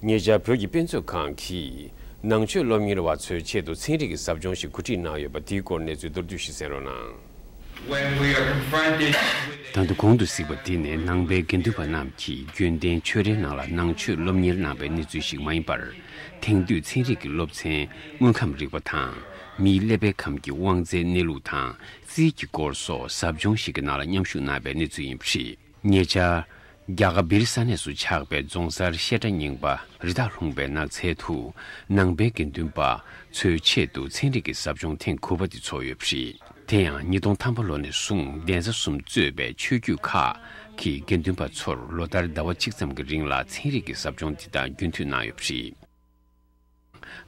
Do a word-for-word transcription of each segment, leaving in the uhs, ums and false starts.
ཉེ་ཆར་བོད་ཀྱི་དཔེ་མཛོད་ཁང་གིས་ནང་ཆོས་སློབ་གཉེར་བ་ཚོའི་ཆེད་དུ་ཚན་རིག་གི་ཟབ་སྦྱོང་ཞིག་གོ་སྒྲིག་གནང་ཡོད་པ་དེའི་སྐོར་གནས་ཚུལ་མདོར་བསྡུས་ཤིག་གསན་རོགས་གནང་། When we are confronted with ད་དུང་གོང་དུ་གཟིགས་པ་འདི་ནི་ནང་པའི་དགེ་འདུན་པ་རྣམས་ཀྱིས་རྒྱུན་ལྡན་ཆོས་རའི་ནང་ལ་ནང་ཆོས་སློབ་གཉེར་གནང་བའི་གནས་ཚུལ་ཞིག་མ་ཡིན་པར། དེང་དུས་ཚན་རིག་གི་སློབ་ཚན་དངོས་ཁམས་རིག་པ་དང་མིའི་ཀླད་པའི་ཁམས་ཀྱི་དབང་རྩའི་གནས་ལུགས་དང་རྩིས་ཀྱི་སྐོར་སོགས་ཟབ་སྦྱོང་ཞིག་གི་ནང་ལ་མཉམ་ཞུགས་གནང་བའི་གནས་ཚུལ་ཡིན་པ་རེད། ཉེ་ཆར། རྒྱ་གར་སྦིར་ས་གནས་སུ་ཆགས་པའི་རྫོང་སར་བཤད་གྲྭ་རྙིང་པ་རི་དྭགས་ལྷུང་བའི་ནགས་ཚལ་དུ་ནང་པའི་དགེ་འདུན་པ་ཚོའི་ཆེད་དུ་ཚན་རིག་གི་ཟབ་སྦྱོང་ཐེངས་དགུ་པ་དེ་ཚོགས་ཡོད་པ་རེད། དེ་ཡང་ཉིས་སྟོང་ཐམ་པ་ལོ་ནས་བཟུང་གདན་ས་གསུམ་གཙོས་པའི་ཆོས་བརྒྱུད་ཁག་གི་དགེ་འདུན་པ་ཚོར་ལོ་ལྟར་ཟླ་བ་གཅིག་ཙམ་གྱི་རིང་ལ་ཚན་རིག་གི་ཟབ་སྦྱོང་འདི་དག་རྒྱུན་མཐུད་གནང་ཡོད་པ་རེད།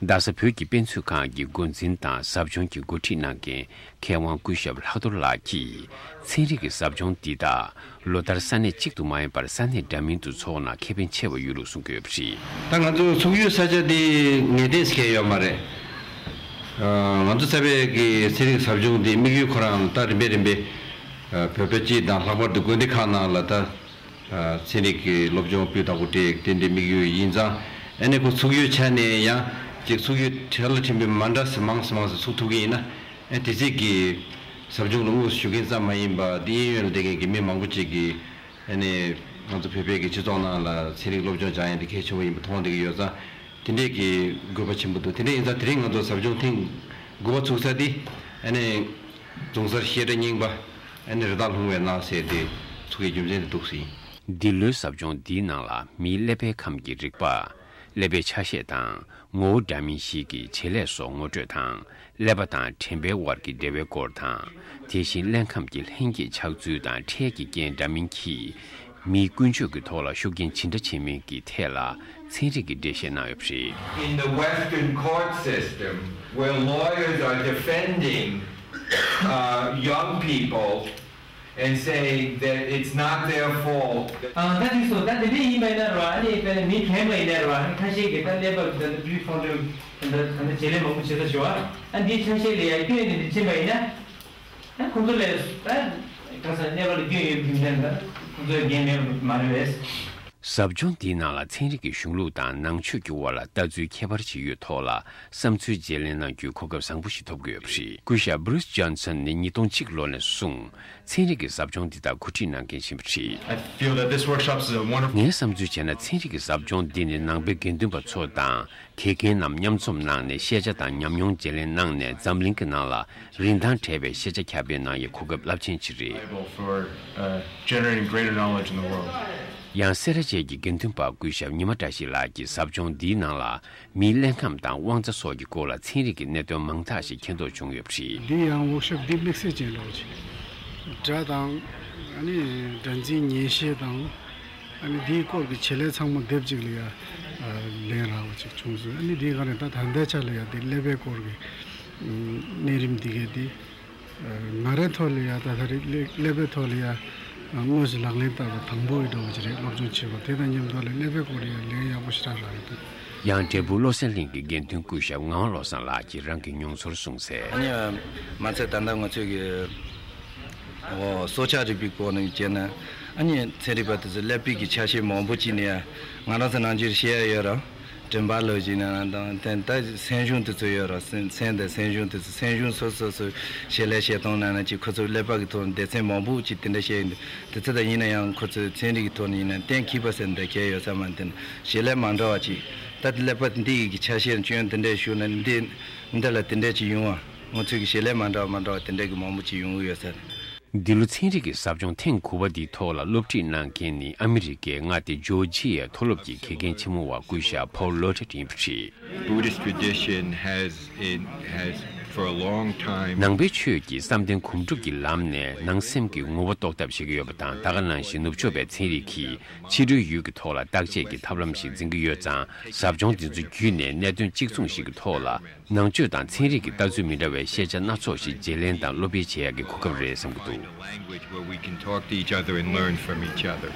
རྡ་ས་བོད་ཀྱི་དཔེ་མཛོད་ཁང་གི་འགོ་འཛིན་དང་ཟབ་སྦྱོང་གི་འགོ་ཁྲིད་གནང་མཁན་མཁས་དབང་སྐུ་ཞབས་ལྷག་རྡོར་ལགས་ཀྱིས་ཚན་རིག་གི་ཟབ་སྦྱོང་འདི་དག་ལོ་ལྟར་ས་གནས་གཅིག་ཏུ་མ་ཡིན་པར་ས་གནས་འདྲ་མིན་དུ་འཚོགས་ན་ཁེ་ཕན་ཆེ་བ་ཡོད་ལུགས་གསུང་གི་ཡོད་པ་རེད། ད་ང་ཚོ་ཚོགས་ཡུལ་ས་ཆ་འདི་ངེས་གཏན་ཟེར་མཁན་ཡོད་མ་རེད། ཨ། ང་ཚོ་རྩ་བའི་གི་ཚན་རིག་ཟབ་སྦྱོང་འདི་དམིགས་ཡུལ་ཁོ་རང་ད་རིམ་པས་རིམ་པས་ཨ། བོད་པ་སྤྱི་དང་ལྷག་པར་དུ་དགོན་སྡེ་ཁག་ནང་ལ་ད། ཚན་རིག་གི་སློབ་སྦྱོང་སྤུས་དག་པོ་སྤྲད་དེ་འདྲའི་དམིགས་ཡུལ་ཡིན་ཙང་། ཨ་ནི་ཁོ་ཚུགས་ཡུལ་ཆ་ནས་ཡང་ཅིག་ཚུགས་ཡུལ་གྲས་ལ་འཕྲིན་པའི་མ་འདྲ་ས་མང་ས་མང་ས་ཚུགས་ཐུབ་ཀྱི་ཡིན་ན། ཨ། དེ་ཚིག་གི་ཟབ་སྦྱོང་ལ་དངོས་སུ་ཞུགས་མཁན་ཙམ་མ་ཡིན་པ་འདི་གཡས་གཡོན་ལ་བསྡད་མཁན་གྱི་མི་མང་པོ་ཅིག་གིས་ཨ་ནི་ང་ཚོ་བོད་པའི་གི་སྤྱི་ཚོགས་ནང་ལ་ཚན་རིག་སློབ་སྦྱོང་སྦྱང་ཡ་འདི་གལ་ཆེན་པོ་ཡིན་པ་མཐོང་བསྡད་ཀྱི་ཡོད་ཙང་། དེ་འདྲས་ཀྱི་དགོས་པ་ཆེན་པོ་འདུག་དེ་འདྲས་ཡིན་ཙང་དེ་རིང་ང་ཚོ་ཟབ་སྦྱོང་ཐེངས་དགུ་པ་ཚུགས་ས་འདི་ཨ་ནི་རྫོང་སར་བཤད་གྲྭ་རྙིང་པ་ཨ་ནི་རི་དྭགས་ལྷུང་བའི་ནགས་ཟེར་དེ་ཚུགས་ཡའི་རྒྱུ་མཚན་དེ་འདུག་ཟིན། འདི་ལོའི་ཟབ་སྦྱོང་འདིའི་ནང་ལ་མིའི་ཀླད་པའི་ཁམས་ཀྱི་རིག་པ། ཀླད་པའི་ཆ་ཤས་དང་ངོ་བོ་འདྲ་མིན་ཞིག་གི་བྱེད་ལས་སོགས་ངོ་སྤྲོད་དང་། ཀླད་པ་དང་དྲན་པའི་དབར་གྱི་འབྲེལ་བའི་སྐོར་དང་། དེ་བཞིན་ཀླད་ཁམས་ཀྱི་ལྷན་སྐྱེས་ཆགས་ཚུལ་དང་འཕྲལ་གྱི་རྐྱེན་འདྲ་མིན་གྱིས། མིའི་ཀུན་སྤྱོད་ཀྱི་ཐོག་ལ་ཤུགས་རྐྱེན་ཇི་འདྲ་བྱེད་མིན་གྱི་ཐད་ལ་ཚན་རིག་གི་འགྲེལ་བཤད་གནང་ཡོད་པ་རེད། In the Western court system, where lawyers are defending uh, young people and saying that it's not their fault. ཨ། ད་དེ་སོ་ད་དེ་འདྲ་ཡིན་པ་ཡིན་ན་ར། ཨ་ནི་དཔེར་ན་མི་གཞན་པ་ཡིན་ན་ར། ཨ་ནི་ཁ་ཤས་ཀྱིས་ད་ཀླད་པ་གི་ད་ད་pre frontal ད་ད་ད་བྱེད་ལས་མང་པོ་བྱེད་ས་ཞུ་བ། ཨ་འདིའི་ཆ་ཤས་ལ་ཡ་སྐྱོན་ནས་འདི་ཕྱིན་པ་ཡིན་ན། ཨ་ཁོང་ཚོ་ལས་ད་ག་ས་གནས་པ་ལ་སྐྱོན་ཡོད་རྒྱུ་མཚན་ད་ཁོང་ཚོའི་འགན་མེད་པ་མ་རེད་པས། ཟབ་སྦྱོང་འདིའི་ནང་ལ་ཚན་རིག་གི་གཞུང་ལུགས་དང་ནང་ཆོས་ཀྱི་དབར་ལ་ལྟ་ཚུལ་ཁྱད་པར་ཅིག་ཡོད་ཐོག་ལ་བསམ་ཚུལ་བརྗེ་ལེན་གནང་རྒྱུའི་གོ་སྐབས་བཟང་པོ་ཞིག་ཐོབ་ཀྱི་ཡོད་པ་རེད། སྐུ་ཞབས་Bruce Johnson ནི་ཉིས་སྟོང་གཅིག་ལོ་ནས་བཟུང་ཚན་རིག་གི་ཟབ་སྦྱོང་འདི་དག་གོ་སྒྲིག་གནང་མཁན་ཡིན་པ་རེད། I feel that this workshop is a wonderful ངས་བསམ་ཚུལ་བྱས་ན་ཚན་རིག་གི་ཟབ་སྦྱོང་འདི་ནི་ནང་པའི་དགེ་འདུན་པ་ཚོ་དང་། དགེ་རྒན་རྣམས་མཉམ་འཛོམས་གནང་ནས་ཤེས་བྱ་དང་ཉམས་མྱོང་བརྗེ་ལེན་གནང་ནས་འཛམ་གླིང་གི་ནང་ལ་རིན་ཐང་བྲལ་བའི་ཤེས་བྱ་ཁྱབ་སྤེལ་གནང་ཡའི་གོ་སྐབས་རླབས་ཆེན་ཞིག་རེད། Bible for uh, generating greater knowledge in the world. ཡང་སེ་ར་བྱེས་ཀྱི་དགེ་འདུན་པ་སྐུ་ཞབས་ཉི་མ་བཀྲ་ཤིས་ལགས་ཀྱིས་ཟབ་སྦྱོང་འདིའི་ནང་ལ་མིའི་ཀླད་ཁམས་དང་དབང་རྩ་སོགས་ཀྱི་སྐོར་ལ་ཚན་རིག་གི་གནད་དོན་མང་དག་ཞིག་མཁྱེན་རྟོགས་བྱུང་ཡོད་པ་རེད། འདི་ཡང་ཝོག་ཤོབ་འདི་དམིགས་བསལ་ཅན་འདྲ་བོ་ཅིག་སྒྲ་དང་ཨ་ནི་སྒྲ་འཛིན་ཉན་ཤེས་དང་། ཨ་ནི་འདིའི་སྐོར་གྱི་བྱེད་ལས་ཚང་མ་དེབ་ཅིག་ལ་ཡ་ལེན་རག་པ་ཅིག་བྱུང་སོང་། ཨ་ནི་འདིའི་སྒང་ནས་ད་ད་ལྟའི་ཆ་ལ་ཡ་འདི་ཀླད་པའི་སྐོར་གྱི་གནས་རིམ་འདི་གས་འདི་ང་རའི་ཐོག་ལ་ཡ་ད་ད་རེས་ཀླད་པའི་ཐོག་ལ་ཡ་དངོས་སུ་ལག་ལེན་བསྟར་བ་དང་པོ་ཡི་འདྲ་བོ་ཅིག་རེད། སློབ་སྦྱོང་བྱས་པ་དེ་དང་མཉམ་དུ་ལ་ཀླད་པའི་སྐོར་ལ་ཡ་ལན་ཡག་པོ་ཞེ་དྲག་རག་ཡོད་འདུག་ཡང་འབྲས་སྤུངས་བློ་གསལ་གླིང་གི་དགེ་འདུན་སྐུ་ཞབས་ངག་དབང་བློ་བཟང་ལགས་ཀྱིས་རང་གི་མྱོང་ཚོར་གསུངས་གསལ། ཨ་ནི་མ་ཚད་ད་ལྟ་ང་ཚོས་ཀྱི་ཨོ་སྲོག་ཆགས་རིག་པའི་སྐོར་ནས་བྱས་ན། ཨ་ནི་ཚན་རིག་པ་དེ་ཚོ་ཀླད་པའི་གི་ཆ་ཤས་མང་པོ་ཅིག་ནས་ང་རང་ཚོ་ནང་ཆོས་བཤད་ཡ་ཡོད་ར། དྲན་པ་ལོ་ཅིག་ནས་དང་དེ་ད་སེམས་བྱུང་དེ་ཚོ་ཡོད་ར། སེམས་སེམས་དང་སེམས་བྱུང་དེ་ཚོ་སེམས་བྱུང་སོ་སོ་སོ་བྱེད་ལས་བྱེད་སྟངས་ནང་ན་ཅིག་ཁོ་ཚོ་ཀླད་པ་གི་ཐོག་ནས་སྡེ་ཚན་མང་པོ་ཅིག་དེ་འདྲ་བཤད་ཡོད་འདུག་དེ་ཚོ་ད་ཡིན་ན་ཡང་ཁོ་ཚོས་ཚན་རིག་གི་ཐོག་ནས་ཡིན་ན་གཏན་འཁེལ་བ་ཟེར་འདྲ་གལ་ཡོད་ས་མ་རེད། དེ་ནས་བྱེད་ལས་མ་འདྲ་བ་ཅིག་ད་ཀླད་པ་འདི་ཡི་གི་ཆ་ཤས་སྐྱོན་དེ་འདྲས་ཞུགས་ན་འདི་འདི་ལ་དེ་འདྲས་ཅིག་ཡོང་བ། ང་ཚོས་ཀྱི་བྱེད་ལས་མ་འདྲ་བ་མ་འདྲ་བ་དེ་འདྲས་ཀྱི་མང་པོ་ཅིག་ཡོང་གི་ཡོད་ས་རེད། འདི་ལོ་ཚན་རིག་གི་ཟབ་སྦྱོང་ཐེངས་དགུ་པ་འདིའི་ཐོག་ལ་སློབ་ཁྲིད་གནང་མཁན་ནི་ཨ་མི་རི་ཀའི་མངའ་སྡེ་ཇོར་ཇི་ཡའི་མཐོ་སློབ་ཀྱི་དགེ་རྒན་ཆེན་མོ་བ་སྐུ་ཞབས་ཕོལ་ལོ་ཊེད་ཡིན་པ་རེད། Buddhist tradition has, in, has for a long time. ནང་པའི་ཆོས་ཀྱིས་བསམ་གཏན་སྒོམ་སྒྲུབ་ཀྱི་ལམ་ནས་ནང་སེམས་ཀྱི་ངོ་བོ་རྟོགས་ཐབས་བྱེད་ཀྱི་ཡོད་པ་དང་། ད་ག་ནང་བཞིན་ནུབ་ཕྱོགས་པའི་ཚན་རིག་གིས་ཕྱི་རོལ་ཡུལ་གྱི་ཐོག་ལ་བརྟག་དཔྱད་ཀྱི་ཐབས་ལམ་ཞིག་འཛིན་གྱི་ཡོད་ཙང་། ཟབ་སྦྱོང་འདི་ཚོ་བརྒྱུད་ནས་གནད་དོན་གཅིག་མཚུངས་ཤིག་གི་ཐོག་ལ། ནང་ཆོས་དང་ཚན་རིག་གི་ལྟ་ཚུལ་མི་འདྲ་བའི་ཤེས་བྱ་སྣ་ཚོགས་ཤིག་བརྗེ་ལེན་དང་སློབ་སྤེལ་བྱེད་ཡག་གི་གོ་སྐབས་རེད་བསམ་གྱི་འདུག Language where we can talk to each other and learn from each other.